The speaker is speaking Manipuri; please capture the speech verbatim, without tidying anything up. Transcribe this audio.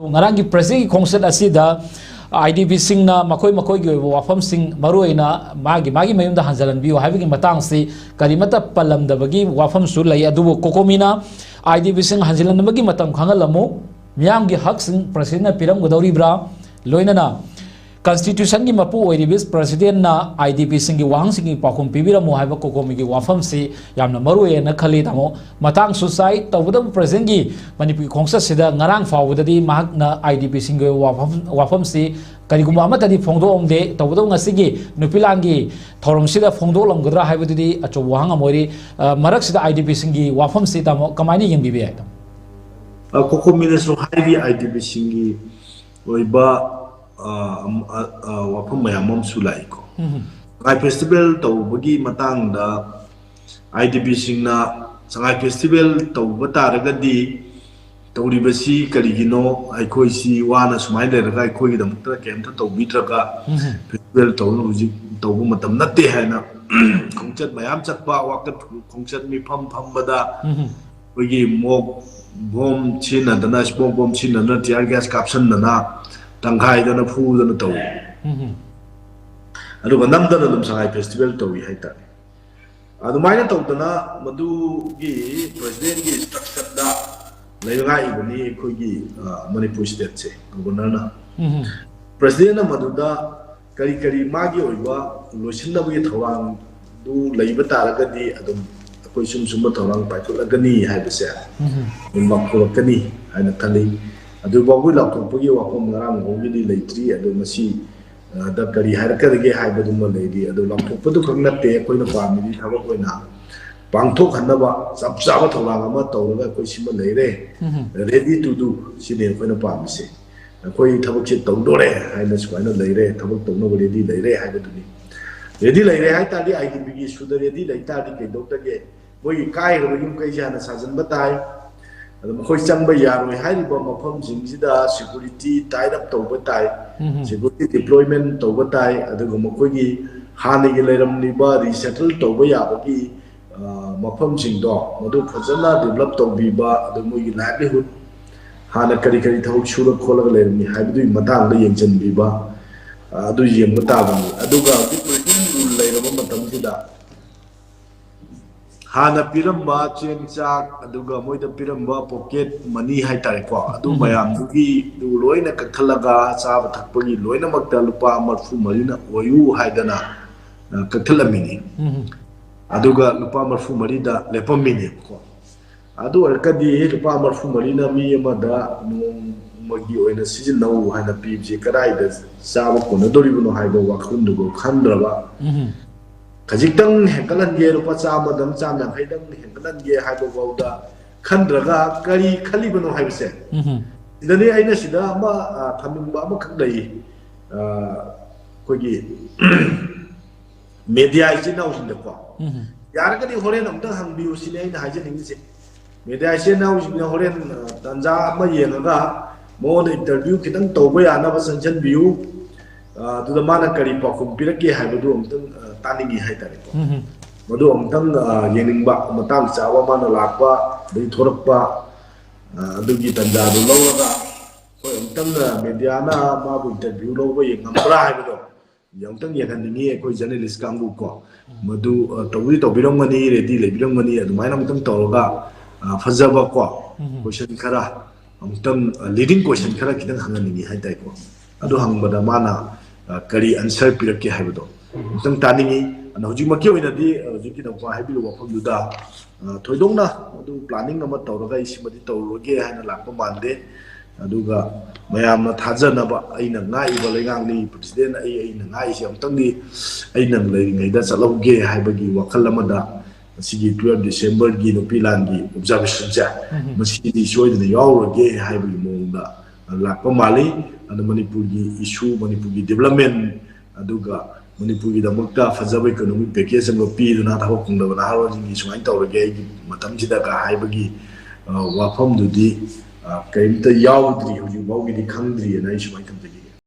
ꯉꯔꯥꯡꯒꯤ ꯄ꯭ꯔꯦꯁꯤꯗꯦꯟꯒꯤ ꯈꯣꯡꯆꯠ ꯑꯁꯤꯗ ꯑꯥꯏ ꯗꯤ ꯄꯤꯁꯤꯡꯅ ꯃꯈꯣꯏ ꯃꯈꯣꯏꯒꯤ ꯑꯣꯏꯕ ꯋꯥꯐꯝꯁꯤꯡ, ꯃꯔꯨꯑꯣꯏꯅ ꯃꯥꯒꯤ ꯃꯥꯒꯤ ꯃꯌꯨꯝꯗ ꯍꯟꯖꯤꯜꯍꯟꯕꯤꯌꯨ ꯍꯥꯏꯕꯒꯤ ꯃꯇꯥꯡꯁꯤ ꯀꯔꯤꯃꯠꯇ ꯄꯜꯂꯝꯗꯕꯒꯤ ꯋꯥꯐꯝꯁꯨ ꯂꯩ꯫ ꯑꯗꯨꯕꯨ ꯀꯣꯀꯣꯃꯤꯅ ꯑꯥꯏ ꯗꯤ ꯄꯤꯁꯤꯡ ꯍꯟꯖꯤꯜꯍꯟꯕꯒꯤ ꯃꯇꯝ ꯈꯪꯍꯜꯂꯝꯃꯨ, ꯃꯤꯌꯥꯝꯒꯤ ꯍꯛꯁꯤꯡ ꯄ꯭ꯔꯦꯁꯤꯗꯦꯟꯅ ꯄꯤꯔꯝꯒꯗꯧꯔꯤꯕ꯭ꯔꯥ, ꯂꯣꯏꯅꯅ ꯀꯟꯁꯇꯤꯇ꯭ꯌꯨꯁꯟꯒꯤ ꯃꯄꯨ ꯑꯣꯏꯔꯤꯕ ꯄ꯭ꯔꯦꯁꯤꯗꯦꯟꯅ ꯑꯥꯏ ꯗꯤ ꯄꯤꯁꯤꯡꯒꯤ ꯋꯥꯍꯪꯁꯤꯡꯒꯤ ꯄꯥꯎꯈꯨꯝ ꯄꯤꯕꯤꯔꯝꯃꯨ ꯍꯥꯏꯕ ꯀꯣꯀꯣꯃꯤꯒꯤ ꯋꯥꯐꯝꯁꯤ ꯌꯥꯝꯅ ꯃꯔꯨ ꯑꯣꯏꯌꯦꯅ ꯈꯜꯂꯤ, ꯇꯥꯃꯣ꯫ ꯃꯇꯥꯡꯁꯨ ꯆꯥꯏ꯫ ꯇꯧꯕꯇꯕꯨ ꯄ꯭ꯔꯦꯁꯤꯗꯦꯟꯒꯤ ꯃꯅꯤꯄꯨꯔꯒꯤ ꯈꯣꯡꯆꯠꯁꯤꯗ ꯉꯔꯥꯡ ꯐꯥꯎꯕꯗꯗꯤ ꯃꯍꯥꯛꯅ ꯑꯥꯏ ꯗꯤ ꯄꯤꯁꯤꯡꯒꯤ ꯋꯥꯐꯝ, ꯋꯥꯐꯝꯁꯤ ꯀꯔꯤꯒꯨꯝꯕ ꯑꯃꯠꯇꯗꯤ ꯐꯣꯡꯗꯣꯛꯑꯝꯗꯦ꯫ ꯇꯧꯕꯇꯕꯨ ꯉꯁꯤꯒꯤ ꯅꯨꯄꯤ ꯂꯥꯟꯒꯤ ꯊꯧꯔꯝꯁꯤꯗ ꯐꯣꯡꯗꯣꯛꯂꯝꯒꯗ꯭ꯔꯥ ꯍꯥꯏꯕꯗꯨꯗꯤ ꯑꯆꯧꯕ ꯋꯥꯍꯪ ꯑꯃ ꯑꯣꯏꯔꯤ꯫ ꯑ, ꯃꯔꯛꯁꯤꯗ ꯑꯥꯏ ꯗꯤ ꯄꯤꯁꯤꯡꯒꯤ ꯋꯥꯐꯝꯁꯤ, ꯇꯥꯃꯣ, ꯀꯃꯥꯏꯅ ꯌꯦꯡꯕꯤꯕ ꯌꯥꯏ, ꯇꯥꯃꯣ? ꯑ, ꯀꯣꯀꯣꯃꯤꯅꯁꯨ ꯍꯥꯏꯔꯤ, ꯑꯥꯏ ꯗꯤ ꯄꯤꯁꯤꯡꯒꯤ ꯑꯣꯏꯕ, ꯑ, ꯑꯝ, ꯑ, ꯑ, ꯋꯥꯐꯝ ꯃꯌꯥꯝ ꯑꯃꯁꯨ ꯂꯥꯛꯏꯀꯣ꯫ ꯎꯝ꯫ ꯁꯉꯥꯏ ꯐꯦꯁꯇꯤꯚꯦꯜ ꯇꯧꯕꯒꯤ ꯃꯇꯥꯡꯗ ꯑꯥꯏ ꯗꯤ ꯄꯤꯁꯤꯡꯅ ꯁꯉꯥꯏ ꯐꯦꯁꯇꯤꯚꯦꯜ ꯇꯧꯕ ꯇꯥꯔꯒꯗꯤ ꯇꯧꯔꯤꯕꯁꯤ ꯀꯔꯤꯒꯤꯅꯣ? ꯑꯩꯈꯣꯏꯁꯤ ꯋꯥꯅ ꯁꯨꯃꯥꯏꯅ ꯂꯩꯔꯒ ꯑꯩꯈꯣꯏꯒꯤꯗꯃꯛꯇ ꯀꯩꯝꯇ ꯇꯧꯕꯤꯗ꯭ꯔꯒ ꯎꯝ꯫ ꯐꯦꯁꯇꯤꯚꯦꯜ ꯇꯧꯕ ꯍꯧꯖꯤꯛ ꯇꯧꯕ ꯃꯇꯝ ꯅꯠꯇꯦ ꯍꯥꯏꯅ ꯈꯣꯡꯆꯠ ꯃꯌꯥꯝ ꯆꯠꯄ, ꯋꯥꯀꯠ ꯈꯣꯡꯆꯠ ꯃꯤꯐꯝ ꯐꯝꯕꯗ ꯎꯝ꯫ ꯑꯩꯈꯣꯏꯒꯤ ꯃꯣꯛ ꯕꯣꯝ ꯁꯤꯖꯤꯟꯅꯗꯅ, ꯁ꯭ꯃꯣꯛ ꯕꯣꯝ ꯁꯤꯖꯤꯟꯅꯗꯅ, ꯇꯤꯌꯥꯔ ꯒ꯭ꯌꯥꯁ ꯀꯥꯞꯁꯤꯟꯗꯅ, ꯇꯪꯈꯥꯏꯗꯅ ꯐꯨꯗꯅ ꯇꯧꯏ꯫ ꯎꯝ꯫ ꯑꯗꯨꯒ ꯅꯝꯗꯅ ꯑꯗꯨꯝ ꯁꯉꯥꯏ ꯐꯦꯁꯇꯤꯚꯦꯜ ꯇꯧꯏ ꯍꯥꯏꯇꯥꯔꯦ꯫ ꯑꯗꯨꯃꯥꯏꯅ ꯇꯧꯗꯅ ꯃꯗꯨꯒꯤ ꯄ꯭ꯔꯦꯁꯤꯗꯦꯟꯒꯤ ꯏꯟꯁꯇ꯭ꯔꯛꯁꯟꯗ ꯂꯩꯉꯥꯛꯏꯕꯅꯤ ꯑꯩꯈꯣꯏꯒꯤ, ꯑ, ꯃꯅꯤꯄꯨꯔ ꯁ꯭ꯇꯦꯠꯁꯦ, ꯒꯣꯕꯔꯅꯔꯅ꯫ ꯎꯝ꯫ ꯄ꯭ꯔꯦꯁꯤꯗꯦꯟꯅ ꯃꯗꯨꯗ ꯀꯔꯤ ꯀꯔꯤ ꯃꯥꯒꯤ ꯑꯣꯏꯕ ꯂꯣꯏꯁꯤꯟꯅꯕꯒꯤ ꯊꯧꯔꯥꯡꯗꯨ ꯂꯩꯕ ꯇꯥꯔꯒꯗꯤ ꯑꯗꯨꯝ ꯑꯩꯈꯣꯏ ꯁꯨꯝ ꯁꯨꯝꯕ ꯊꯧꯔꯥꯡ ꯄꯥꯏꯈꯠꯂꯛꯀꯅꯤ ꯍꯥꯏꯕꯁꯦ ꯎꯝ꯫ ꯑꯗꯨꯝ ꯂꯥꯎꯊꯣꯔꯛꯀꯅꯤ ꯍꯥꯏꯅ ꯈꯜꯂꯤ꯫ ꯑꯗꯨꯐꯥꯎꯕꯒꯤ ꯂꯥꯎꯊꯣꯛꯄꯒꯤ ꯋꯥꯐꯝ ꯉꯔꯥꯡ ꯐꯥꯎꯒꯤꯗꯤ ꯂꯩꯇ꯭ꯔꯤ꯫ ꯑꯗꯣ ꯃꯁꯤ ꯑ, ꯗ ꯀꯔꯤ ꯍꯥꯏꯔꯛꯀꯗꯒꯦ ꯍꯥꯏꯕꯗꯨꯃ ꯂꯩꯔꯤ꯫ ꯑꯗꯨ ꯂꯥꯎꯊꯣꯛꯄꯗꯨ ꯈꯛ ꯅꯠꯇꯦ ꯑꯩꯈꯣꯏꯅ ꯄꯥꯝꯃꯤꯗꯤ, ꯊꯕꯛ ꯑꯣꯏꯅ ꯄꯥꯡꯊꯣꯛꯍꯟꯅꯕ ꯆꯞ ꯆꯥꯕ ꯊꯧꯔꯥꯡ ꯑꯃ ꯇꯧꯔꯒ ꯑꯩꯈꯣꯏ ꯁꯤꯃ ꯂꯩꯔꯦ, ꯎꯝ꯫ Ready to do, ꯁꯤꯅꯤ ꯑꯩꯈꯣꯏꯅ ꯄꯥꯝꯃꯤꯁꯦ꯫ ꯑꯩꯈꯣꯏ ꯊꯕꯛꯁꯦ ꯇꯧꯗꯣꯔꯦ ꯍꯥꯏꯅ ꯁꯨꯃꯥꯏꯅ ꯂꯩꯔꯦ, ꯊꯕꯛ ꯇꯧꯅꯕ ꯔꯦꯗꯤ ꯂꯩꯔꯦ ꯍꯥꯏꯕꯗꯨꯅꯤ꯫ ꯔꯦꯗꯤ ꯂꯩꯔꯦ ꯍꯥꯏ ꯇꯥꯔꯗꯤ, ꯑꯥꯏ ꯗꯤ ꯄꯤꯒꯤ ꯏꯁꯨꯗ ꯔꯦꯗꯤ ꯂꯩ ꯇꯥꯔꯗꯤ ꯀꯩꯗꯧꯗꯒꯦ? ꯃꯣꯏꯒꯤ ꯀꯥꯏꯈ꯭ꯔꯕ ꯌꯨꯝ ꯀꯩꯁꯦ ꯍꯥꯟꯅ ꯁꯥꯖꯤꯟꯕ ꯇꯥꯏ꯫ ꯑꯗꯨ ꯃꯈꯣꯏ ꯆꯪꯕ ꯌꯥꯔꯣꯏ ꯍꯥꯏꯔꯤꯕ ꯃꯐꯝꯁꯤꯡꯁꯤꯗ ꯁꯦꯀ꯭ꯌꯨꯔꯤꯇꯤ ꯇꯥꯏꯠ ꯑꯞ ꯇꯧꯕ ꯇꯥꯏ, ꯎꯝ꯫ ꯁꯦꯀ꯭ꯌꯨꯔꯤꯇꯤ ꯗꯤꯄ꯭ꯂꯣꯏꯃꯦꯟ ꯇꯧꯕ ꯇꯥꯏ꯫ ꯑꯗꯨꯒ ꯃꯈꯣꯏꯒꯤ ꯍꯥꯟꯅꯒꯤ ꯂꯩꯔꯝꯂꯤꯕ ꯔꯤꯁꯦꯇꯜ ꯇꯧꯕ ꯌꯥꯕꯒꯤ, ꯑ, ꯃꯐꯝꯁꯤꯡꯗꯣ ꯃꯗꯨ ꯐꯖꯅ ꯗꯤꯕꯂꯞ ꯇꯧꯕꯤꯕ, ꯑꯗꯨ ꯃꯣꯏꯒꯤ ꯂꯥꯏꯚꯂꯤꯍꯨꯗ ꯍꯥꯟꯅ ꯀꯔꯤ ꯀꯔꯤ ꯊꯕꯛ ꯁꯨꯔ ꯈꯣꯠꯂꯒ ꯂꯩꯔꯝꯃꯤ ꯍꯥꯏꯕꯗꯨꯒꯤ ꯃꯇꯥꯡꯗ ꯌꯦꯡꯁꯤꯟꯕꯤꯕ, ꯑ, ꯑꯗꯨ ꯌꯦꯡꯕ ꯇꯥꯕꯅꯤ꯫ ꯑꯗꯨꯒ ꯍꯧꯖꯤꯛ ꯄꯨꯔꯤꯗꯤꯡ ꯔꯨꯜ ꯂꯩꯔꯕ ꯃꯇꯝꯁꯤꯗ ꯍꯥꯟꯅ ꯄꯤꯔꯝꯕ ꯆꯦꯡ ꯆꯥꯛ, ꯑꯗꯨꯒ ꯃꯣꯏꯗ ꯄꯤꯔꯝꯕ ꯄꯣꯀꯦꯠ ꯃꯅꯤ ꯍꯥꯏꯇꯥꯔꯦꯀꯣ, ꯑꯗꯨ ꯎꯝ꯫ ꯃꯌꯥꯝꯗꯨꯒꯤ ꯑꯗꯨ ꯂꯣꯏꯅ ꯀꯛꯊꯠꯂꯒ ꯆꯥꯕ ꯊꯛꯄꯒꯤ ꯂꯣꯏꯅꯃꯛꯇ ꯂꯨꯄꯥ ꯃꯔꯐꯨ ꯃꯔꯤꯅ ꯑꯣꯏꯌꯨ ꯍꯥꯏꯗꯅ, ꯑ, ꯀꯛꯊꯠꯂꯝꯃꯤꯅꯤ꯫ ꯎꯝ꯫ ꯑꯗꯨꯒ ꯂꯨꯄꯥ ꯃꯔꯐꯨ ꯃꯔꯤꯗ ꯂꯦꯞꯄꯝꯃꯤꯅꯦꯕꯀꯣ꯫ ꯑꯗꯨ ꯑꯣꯏꯔꯒꯗꯤ ꯂꯨꯄꯥ ꯃꯔꯐꯨ ꯃꯔꯤꯅ ꯃꯤ ꯑꯃꯗ ꯅꯣꯡꯃꯒꯤ ꯑꯣꯏꯅ ꯁꯤꯖꯤꯟꯅꯧ ꯍꯥꯏꯅ ꯄꯤꯕꯁꯦ ꯀꯗꯥꯏꯗ ꯆꯥꯕ ꯀꯣꯟꯅꯗꯣꯔꯤꯕꯅꯣ ꯍꯥꯏꯕ ꯋꯥꯈꯜꯗꯨꯕꯨ ꯈꯟꯗ꯭ꯔꯕ, ꯎꯝ꯫ ꯈꯖꯤꯛꯇꯪ ꯍꯦꯟꯒꯠꯍꯟꯒꯦ, ꯂꯨꯄꯥ ꯆꯥꯝꯃꯗꯪ, ꯆꯥꯝ ꯌꯥꯡꯈꯩꯗꯪ ꯍꯦꯟꯒꯠꯍꯟꯒꯦ ꯍꯥꯏꯕ ꯐꯥꯎꯗ ꯈꯟꯗ꯭ꯔꯒ ꯀꯔꯤ ꯈꯜꯂꯤꯕꯅꯣ ꯍꯥꯏꯕꯁꯦ꯫ ꯎꯝ꯫ ꯁꯤꯗꯅꯤ ꯑꯩꯅ ꯁꯤꯗ ꯑꯃ, ꯑ, ꯊꯝꯅꯤꯡꯕ ꯑꯃꯈꯛ ꯂꯩ꯫ ꯑ, ꯑꯩꯈꯣꯏꯒꯤ ꯃꯦꯗꯤꯌꯥ ꯏꯆꯤꯟ ꯏꯅꯥꯎꯁꯤꯡꯗꯀꯣ, ꯎꯝ꯫ ꯌꯥꯔꯒꯗꯤ ꯍꯣꯔꯦꯟ ꯑꯃꯨꯛꯇꯪ ꯍꯪꯕꯤꯌꯨ ꯁꯤꯅꯤ ꯑꯩꯅ ꯍꯥꯏꯖꯅꯤꯡꯉꯤꯁꯦ꯫ ꯃꯦꯗꯤꯌꯥ ꯏꯆꯤꯟ ꯏꯅꯥꯎꯁꯤꯡꯅ ꯍꯣꯔꯦꯟ, ꯑ, ꯇꯥꯟꯖꯥ ꯑꯃ ꯌꯦꯡꯉꯒ ꯃꯉꯣꯟꯗ ꯏꯟꯇꯔꯚ꯭ꯌꯨ ꯈꯤꯇꯪ ꯇꯧꯕ ꯌꯥꯅꯕ ꯆꯪꯁꯤꯟꯕꯤꯌꯨ꯫ ꯑ, ꯑꯗꯨꯗ ꯃꯥꯅ ꯀꯔꯤ ꯄꯥꯎꯈꯨꯝ ꯄꯤꯔꯛꯀꯦ ꯍꯥꯏꯕꯗꯨ ꯑꯃꯨꯛꯇꯪ, ꯑ, ꯇꯥꯅꯤꯡꯉꯤ ꯍꯥꯏꯇꯥꯔꯦꯀꯣ꯫ ꯎꯝ꯫ ꯃꯗꯨ ꯑꯃꯨꯛꯇꯪ, ꯑ, ꯌꯦꯡꯅꯤꯡꯕ, ꯃꯇꯥꯡ ꯆꯥꯕ ꯃꯥꯅ ꯂꯥꯛꯄ ꯑꯗꯒꯤ ꯊꯣꯔꯛꯄ, ꯑ, ꯑꯗꯨꯒꯤ ꯇꯥꯟꯖꯥꯗꯨ ꯂꯧꯔꯒ ꯑꯩꯈꯣꯏ ꯑꯃꯨꯛꯇꯪ, ꯑ, ꯃꯦꯗꯤꯌꯥꯅ ꯃꯥꯕꯨ ꯏꯟꯇꯔꯚ꯭ꯌꯨ ꯂꯧꯕ ꯌꯦꯡꯉꯝꯕ꯭ꯔꯥ ꯍꯥꯏꯕꯗꯣ ꯑꯃꯨꯛꯇꯪ ꯌꯦꯡꯍꯟꯅꯤꯡꯉꯤ ꯑꯩꯈꯣꯏ ꯖꯔꯅꯦꯂꯤꯁ ꯀꯥꯡꯕꯨ ꯀꯣ꯫ ꯃꯗꯨ, ꯑ, ꯇꯧꯕꯗꯤ ꯇꯧꯕꯤꯔꯝꯒꯅꯤ, ꯔꯦꯗꯤ ꯂꯩꯕꯤꯔꯝꯒꯅꯤ, ꯑꯗꯨꯃꯥꯏꯅ ꯑꯃꯨꯛꯇꯪ ꯇꯧꯔꯒ, ꯑ, ꯐꯖꯕ ꯀꯣ, ꯎꯝ꯫ ꯀꯣꯏꯁꯟ ꯈꯔ ꯑꯃꯨꯛꯇꯪ, ꯑ, ꯂꯤꯗꯤꯡ ꯀꯣꯏꯁꯟ ꯈꯔ ꯈꯤꯇꯪ ꯍꯪꯍꯟꯅꯤꯡꯉꯤ ꯍꯥꯏꯇꯥꯔꯦꯀꯣ꯫ ꯑꯗꯨ ꯍꯪꯕꯗ ꯃꯥꯅ, ꯑ, ꯀꯔꯤ ꯑꯟꯁꯔ ꯄꯤꯔꯛꯀꯦ ꯍꯥꯏꯕꯗꯣ ꯑꯃꯨꯛꯇꯪ ꯇꯥꯅꯤꯡꯉꯤ꯫ ꯑꯗꯨꯅ ꯍꯧꯖꯤꯛꯃꯛꯀꯤ ꯑꯣꯏꯅꯗꯤ, ꯑ, ꯍꯧꯖꯤꯛꯀꯤ ꯅꯧꯄꯥ ꯍꯥꯏꯕꯤꯔꯤꯕ ꯋꯥꯐꯝꯗꯨꯗ, ꯑ, ꯊꯣꯏꯗꯣꯛꯅ ꯑꯗꯨ ꯄ꯭ꯂꯥꯅꯤꯡ ꯑꯃ ꯇꯧꯔꯒ ꯑꯩ ꯁꯤꯃꯗꯤ ꯇꯧꯔꯨꯔꯒꯦ ꯍꯥꯏꯅ ꯂꯥꯛꯄ ꯃꯥꯟꯗꯦ꯫ ꯑꯗꯨꯒ ꯃꯌꯥꯝꯅ ꯊꯥꯖꯅꯕ ꯑꯩꯅ ꯉꯥꯛꯏꯕ ꯂꯩꯉꯥꯛꯅꯤ, ꯄ꯭ꯔꯁꯤꯗꯦꯟ ꯑꯩ, ꯑꯩꯅ ꯉꯥꯛꯏꯁꯦ ꯑꯃꯨꯛꯇꯪꯗꯤ ꯑꯩꯅ ꯂꯩꯔꯤꯉꯩꯗ ꯆꯠꯍꯧꯒꯦ ꯍꯥꯏꯕꯒꯤ ꯋꯥꯈꯜ ꯑꯃꯗ ꯉꯁꯤꯒꯤ ꯇꯨꯌꯦꯜꯐ ꯗꯤꯁꯦꯝꯕꯔꯒꯤ ꯅꯨꯄꯤ ꯂꯥꯟꯒꯤ ꯑꯣꯕꯖꯥꯔꯕꯦꯁꯟꯁꯦ ꯎꯝ꯫ ꯃꯁꯤꯗꯤ ꯁꯣꯏꯗꯅ ꯌꯥꯎꯔꯒꯦ ꯍꯥꯏꯕꯒꯤ ꯃꯑꯣꯡꯗ ꯂꯥꯛꯄ ꯃꯥꯜꯂꯤ꯫ ꯑꯗꯨ ꯃꯅꯤꯄꯨꯔꯒꯤ ꯏꯁꯨ, ꯃꯅꯤꯄꯨꯔꯒꯤ ꯗꯤꯕ꯭ꯂꯞꯃꯦꯟ, ꯑꯗꯨꯒ ꯃꯅꯤꯄꯨꯔꯒꯤꯗꯃꯛꯇ ꯐꯖꯕ ꯏꯀꯣꯅꯣꯃꯤꯛ ꯄꯦꯀꯦꯖ ꯑꯃ ꯄꯤꯗꯨꯅ ꯊꯕꯛ ꯐꯪꯗꯕ ꯅꯍꯥꯔꯣꯜꯁꯤꯡꯒꯤ ꯁꯨꯃꯥꯏꯅ ꯇꯧꯔꯒꯦ ꯑꯩꯒꯤ ꯃꯇꯝꯁꯤꯗꯒ ꯍꯥꯏꯕꯒꯤ, ꯑ, ꯋꯥꯐꯝꯗꯨꯗꯤ, ꯑ, ꯀꯔꯤꯝꯇ ꯌꯥꯎꯗ꯭ꯔꯤ, ꯍꯧꯖꯤꯛ ꯐꯥꯎꯒꯤꯗꯤ ꯈꯪꯗ꯭ꯔꯤꯑꯅ ꯑꯩ ꯁꯨꯃꯥꯏꯅ ꯊꯝꯖꯒꯦ꯫